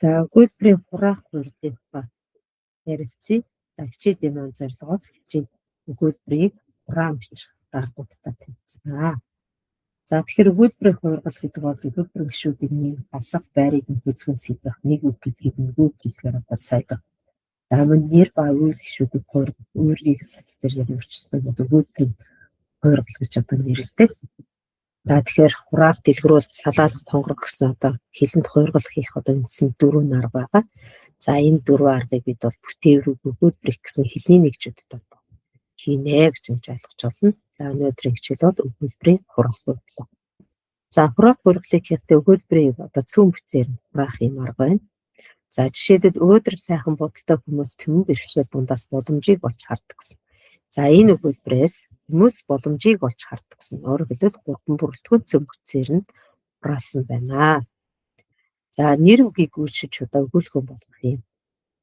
За, өгүүлбэрийн хураах хуурдлын тухай ярилцъя. За, хичээлийн маань зорилгоор хичээл өгүүлбэрийг хураан бичих аргуудтай танилцсан. За, тэгэхээр өгүүлбэрийн хувиргал гэдэг бол өгүүлбэр гишүүдийн нэг алсах байрыг нь хөдөлгөөн сэдвэх нэг үг гэдгийг нэг үг хэлэхээр одоо солих. За, мөн нэр ба үйл гишүүдийг хувиргах, өөрийг зэрэг өөрчилсөн бол өгүүлбэрийн хувиргал гэж одоо нэрлэдэг. За, тэгэхээр хураах, дэлгэрүүлж, салаалах, тонгорох гэсэн одоо хэлэнд хувиргал хийх одоо үндсэн дөрвөн арга байгаа. За, энэ дөрвөн аргыг бид бол бүтээвэр, өгүүлбэр их гэсэн хэлний нэгжүүдэд одоо хийнэ гэж ингэж ойлгож байна. За, өнөөдрийн хичээл бол өгүүлбэрийн хураах хувиргал. За, хураах хувиргалыг хийхдээ өгүүлбэрийг одоо цөм бүтцээр нь хураах юм арга байна. За, жишээлбэл, өөдрөг сайхан бодолтой хүмүүс түмэн бэрхшээл дундаас боломжийг олж хардаг гэсэн. За, энэ өгүүлбэрээс хүмүүс боломжийг олж хардаг гэсэн. Өөрөөр хэлбэл, гурван бүрэлдэхүүн цөм бүтцээр нь хураасан байна. За, нэр үгийг үйлчилж одоо өгүүлэхүүн болгох юм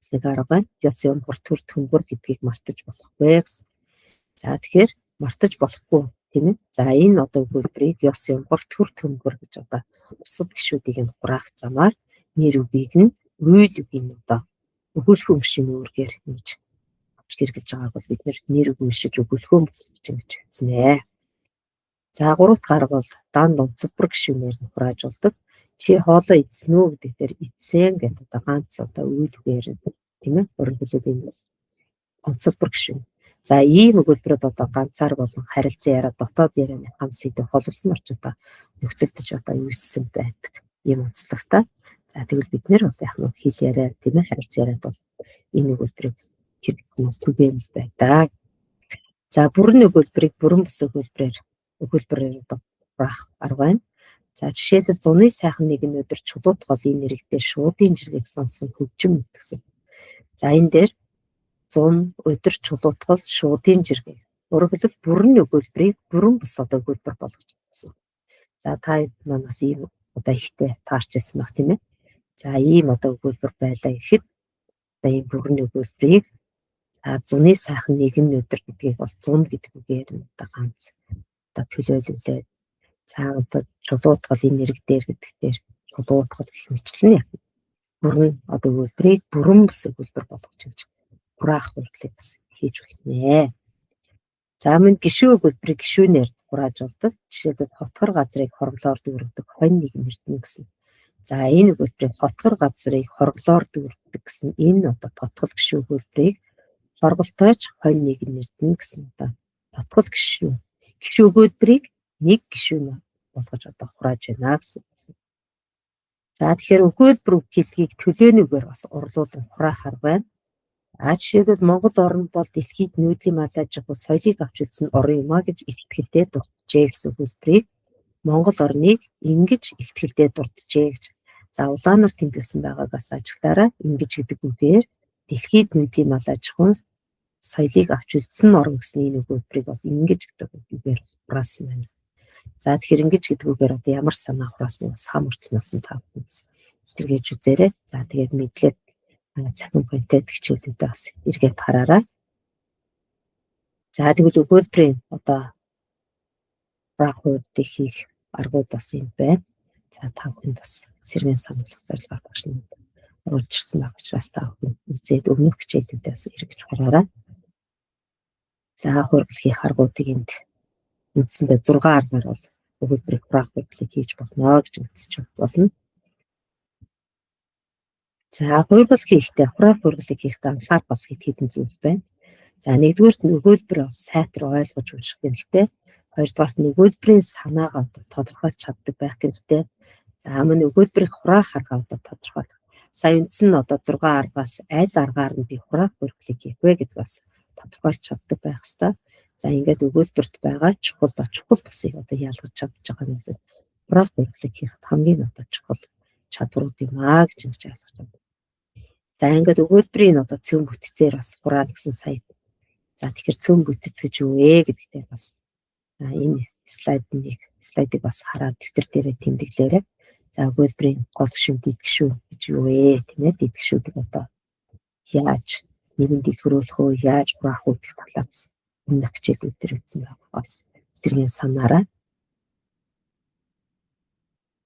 нэг арга байна. Ёс юмхар төр төмгөр гэдгийг мартаж болохгүй гэсэн. За, тэгэхээр мартаж болохгүй, тийм ээ. За, энэ одоо өгүүлбэрийг ёс юмхар төр төмгөр гэж одоо бусад гишүүдийг нь хураах замаар нэр үгийг нь, үйл үгийг нь одоо өгүүлэхүүн гишүүний үүргээр ингэж авч хэрэглэж байгааг бол бид нэр үг уншиж өгүүлэхүүн болгож ингэж үзнэ. За, гурав дахь арга бол дан онцолбор гишүүнээр нь хурааж болдог. Чи хоолоо идсэн үү гэдэг дээр идсэн гэдэг одоо ганц одоо үйл үгээр, тийм ээ. Өөрөөр хэлбэл, энэ бол онцолбор гишүүн. За, ийм өгүүлбэрүүд одоо ганцаар болон харилцан яриа, дотоод ярианы хам сэдэв холбосон орч одоо нөхцөлдөж одоо үүссэн байдаг ийм онцлогтой. За, тэгвэл бид нэр бол яг нь хэл яриа, тийм ээ, харилцан ярианд бол энэ өгүүлбэрийг хэрэглэх нь бол түгээмэл байдаг. За, бүрэн өгүүлбэрийг бүрэн бус өгүүлбэрээр одоо хураах арга байна. За, жишээлбэл, зуны сайхан нэгэн өдөр чулуут голын нэрэг дээр шуудын жиргэг сонсох хөгжим гэсэн. За, энэ дээр зун, өдөр, чулуут гол, шуудын жиргэг. Өөрөөр хэлбэл, бүрэн өгүүлбэрийг бүрэн бус одоо өгүүлбэр болгож гэсэн. За, та маань бас ийм одоо ихтэй таарч ирсэн байх, тийм ээ. За, ийм одоо өгүүлбэр байлаа гэхэд одоо ийм бүрэн өгүүлбэрийг, за, зуны сайхан нэгэн өдөр гэдгийг бол зун гэдэг үгээр нь одоо ганц одоо төлөөлүүлээд, за, одоо чулуут голын нэрэг дээр гэдэг дээр чулуут гол гэх мэтлэн яг бүрэн одоо өгүүлбэрийг бүрэн бус өгүүлбэр болгож ингэж хураах хурлыг бас хийж болно. За, мөн гишүүн өгүүлбэрийг гишүүнээр хурааж болдог. Жишээлбэл, хотгор газрыг хорглоор дүүргэдэг хонь нэг мэрдэн гэсэн. За, энэ өгүүлбэрийг хотгор газрыг хорглоор дүүргэдэг гэсэн энэ одоо тотгол гишүүн өгүүлбэрийг хорголтойч хонь нэг мэрдэн гэсэн одоо тотгол гишүүн өгүүлбэрийг нэг гишүүн болгож одоо хурааж байна гэсэн. За, тэгэхээр өгүүлбэр үг хэллэгийг төлөөний үгээр бас орлуулан хураах арга байна. За, жишээлбэл, Монгол орн бол дэлхийд нүүдлийн мал аж ахуй соёлыг авч ирсэн орн юм а гэж илтгэлдээ дурджээ гэсэн өгүүлбэрийг Монгол орныг ингэж илтгэлдээ дурджээ гэж. За, улаанаар тэмдэглэсэн байгааг бас ажиглаарай. Ингэж гэдэг үгээр дэлхийд нүүдлийн мал аж ахуй соёлыг авч үлдсэн орн гэсэн энэ өгүүлбэрийг бол ингэж гэдэг үгээр хураасан байна. За, тэгэхээр ингэж гэдэг үгээр одоо ямар санаа хураасныг бас хам орчноос нь та бүхэн сэргээж үзээрэй. За, тэгээд мэдлээд цахим контент хичээлүүдээ бас эргээд хараарай. За, тэгвэл өгүүлбэрийн одоо хураах хуурдлыг хийх аргууд бас юм байна. За, та бүхэнд бас сэргээн сануулах зорилгоор багш нь оруулж ирсэн байх учраас та бүхэн үзээд өмнөх хичээлүүдээ бас эргэж хараарай. За, хувиргал хийх аргуудыг энд үндсэндээ 6 аргаар бол өгүүлбэрийг хураах хуурдлыг хийж болно гэж үзэж болно. За, хувиргал хийхдээ, хураах хувиргалыг хийхдээ анхаарах бас хэд хэдэн зүйл байна. За, нэгдүгээрт нь өгүүлбэр бол сайтар ойлгож унших хэрэгтэй. Хоёрдугаарт нь өгүүлбэрийн санаагаа одоо тодорхойлж чаддаг байх хэрэгтэй. За, мөн өгүүлбэрийг хураах аргаа одоо тодорхойлох. Сая үндсэн нь одоо 6 аргаас аль аргаар нь би хураах хувиргалыг хийх вэ гэдэг бас тодорхойлж чаддаг байх хэрэгтэй. За, ингээд өгүүлбэрт байгаа чухал ба чухал бусыг одоо ялгаж чадж байгаа нь бол хураах хувиргалыг хийхэд хамгийн одоо чухал чадварууд юм аа гэж ингэж ойлгож байна. За, ингээд өгүүлбэрийн одоо цөм бүтцээр бас хураана гэсэн сая. За, тэгэхээр цөм бүтэц гэж юу вэ гэдэгтээ бас энэ слайдыг бас хараад дэвтэр дээрээ тэмдэглээрэй. За, өгүүлбэрийн гол гишүүн, дэд гишүүн гэж юу вэ, тийм ээ, дэд гишүүдийг одоо яаж нэгэн дэлгэрүүлэх үү, яаж хураах уу гэх талаар бас өмнөх хичээлүүд дээр үзсэн байгаа бас сэргээн санаарай.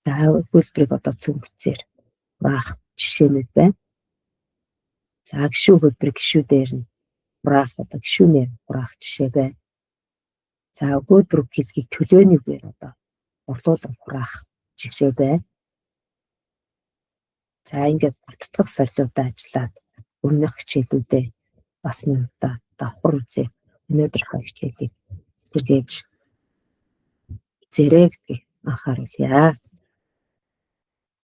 За, өгүүлбэрийг одоо цөм бүтцээр хураах жишээнүүд байна. За, гишүүн өгүүлбэр гишүүдээр нь хураах, одоо гишүүнээр хураах жишээ байна. За, өгүүлбэр үг хэллэгийг төлөөний үгээр одоо орлуулан хураах жишээ байна. За, ингээд ботдох сорилуудаа ажиллаад өмнөх хичээлүүдээ бас мөн одоо давхар үзээ, өнөөдрийнхөө хичээлийг сэргээж үзээрэй гэдгийг анхааруулъя.